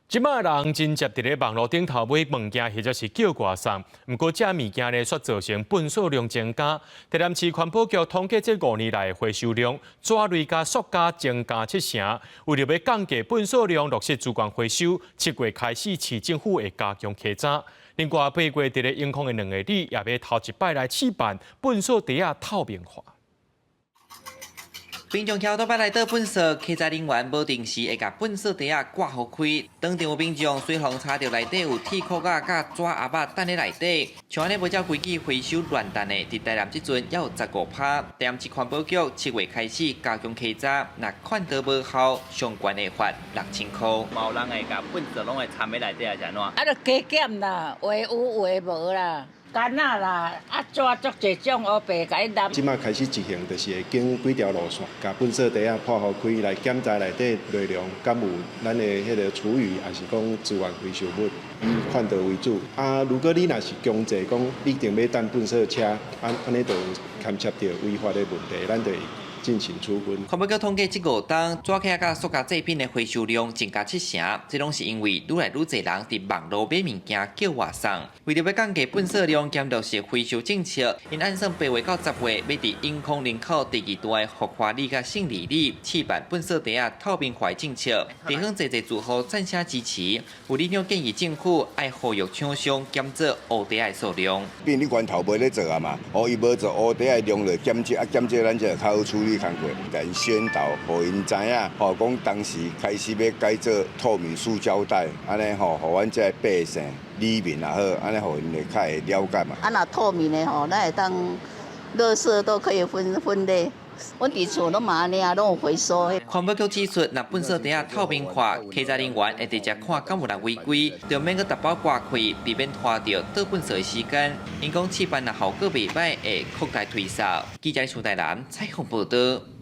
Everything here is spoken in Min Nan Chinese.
這擺人真捷佇咧網路頂頭買物件，或者是叫外送，毋過這物件呢，卻造成糞埽量增加。台南市環保局統計這5年來回收量，紙類佮塑膠增加七成。為著欲降低糞埽量，落實資源回收，7月開始市政府會加強稽查。另外，8月佇咧永康的兩个里，也欲頭一擺來試辦糞埽袋仔透明化。平常橋都捌來倒糞埽，稽查人員無定時會共糞埽袋仔掛予開。當場有民眾隨予查著內底有鐵殼仔佮紙盒仔擲佇內底，像按呢無照規矩回收亂擲的，佇台南這陣猶有15%。台南市環保局7月開始加強稽查，若勸導無效，上懸會罰6000箍。有人會共糞埽攏會摻佇內底抑是按怎？啊，就加減啦，有的有，有的無啦。干仔啦，啊紙足濟種烏白共伊攬。這擺開始執行，就是會經幾條路線，共糞埽袋仔破予開來檢查內底內容，敢有咱的彼个廚餘，抑是講資源回收物，以勸導為主。啊，如果你若是強制講一定欲等糞埽車，按呢就牽涉著違法的問題，咱就會進行處分。環保局統計，這五冬紙殼佮塑膠製品的回收量增加七成，這攏是因為愈來愈濟人佇網路買物件叫外送。為著欲降低糞埽量，兼落實回收政策，𪜶按算8月到10月，欲佇永康林口第二大的福華里佮勝利里試辦糞埽袋仔透明化政策。地方濟濟住戶贊聲支持，有里長建議政府愛呼籲廠商減做烏袋仔的數量。變你源頭無咧做啊嘛，哦，伊無做烏袋仔量就減少，啊減少咱就較好處理工課，共𪜶宣導，予𪜶知影，吼，講當時開始欲改做透明塑膠袋，按呢吼，予阮這个百姓、里民也好，按呢予𪜶會較會了解嘛。啊，若透明的吼，咱會當垃圾都可以分分類。阮佇厝攏嘛按呢啊，攏有回收。環保局指出，若糞埽袋仔透明化，稽查人員會直接看敢有人違規，就免閣逐擺掛開，避免拖著倒糞埽的時間。𪜶講試辦若效果袂䆀，會擴大推售。記者蘇台南採訪報導。